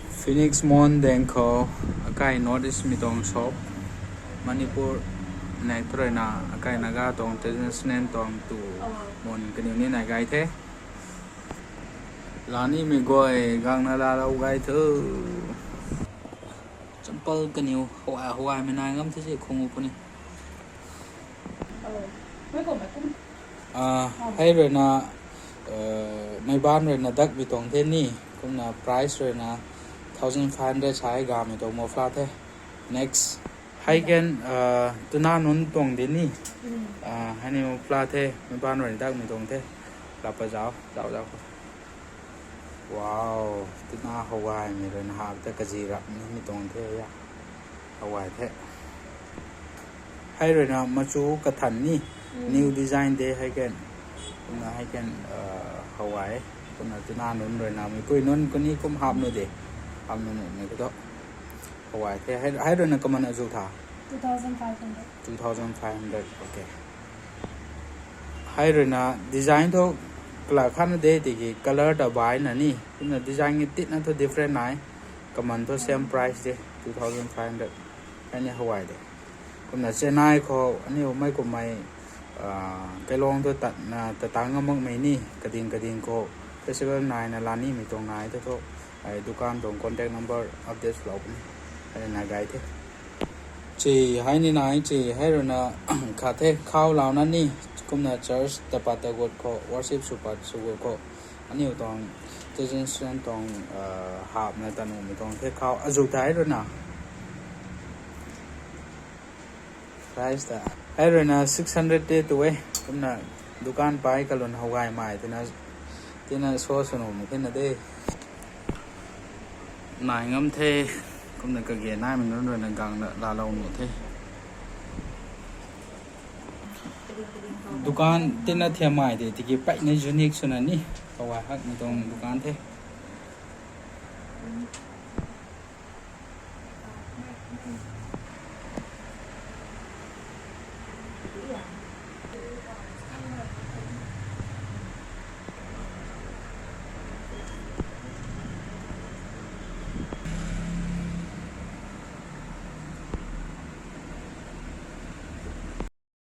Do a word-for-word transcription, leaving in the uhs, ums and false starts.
Phoenix Mall deng khou, akai North East mi tuang shop, Manipur nek tu ruina, akai Naga tuang traditional tuang tu mun kaniw ni nai gay the. Lani mi guay gangna laalou gay thu. Champal kaniw huay, huay mi nai ngam the si khung u puni. Ah, hei ruina, ah, meic baanc ruina dak mi tuang the ni, kumna price ruina thousand five hundred sai ga mi tuang muffler the. Next, hei kan, ah, tuna nunc tuang de ni. Ah, hei ni muffler the, meic baanc ruina dak mi tuang the. Lapa zauc, zauc, zauc. Wow, tuna huay mi ruina hap the, kazi rap ni mi tuang the ya. Huay the. Hei ruina machu kathan ni, new design de hei kan. Kumna hei kan, ah, huay. Kumna tuna nunc ruina mi kui nunc kuni kum hap nu de. Hap nu nu mi khou tu. Huay the. Hei, hei ruina kaman azu tha? Two thousand five hundred. Two thousand five hundred, okay. Hei ruina design thu kala khatna de, tiki color ta bai na ni. Kumna design ni titna thu different nai. Kaman thu same price de, two thousand five hundred. Hei ni huay de. Kumna Chennai khou aniu mei kummei, ah, kailong thu tatna, tatang amakmei ni, kading kading khou festival naina lani mi tuang nai thu thu, ai dukan tuang contact number update lou puni. Hei na gay the. Chi, hei ni nai chi, hei ruina khat the, khau launa ni, kumna church tapat tagut khou, worship sw pat sw gut khou, aniu tuang, teaching student tuang, ah, hapna ta nuhmei tuang the khau, azu thei ruina. Price ta. Hei ruina six hundred te tu e, kumna dukan pai kalun huay mai, tina, tina show sw nuhmei the na de. Nai ngam the, kumna kage naimei nunc ruina gangna laalou nuh the. Dukan tina thiammei de, tiki peina unique swna ni, huay hakmei tuang dukan the.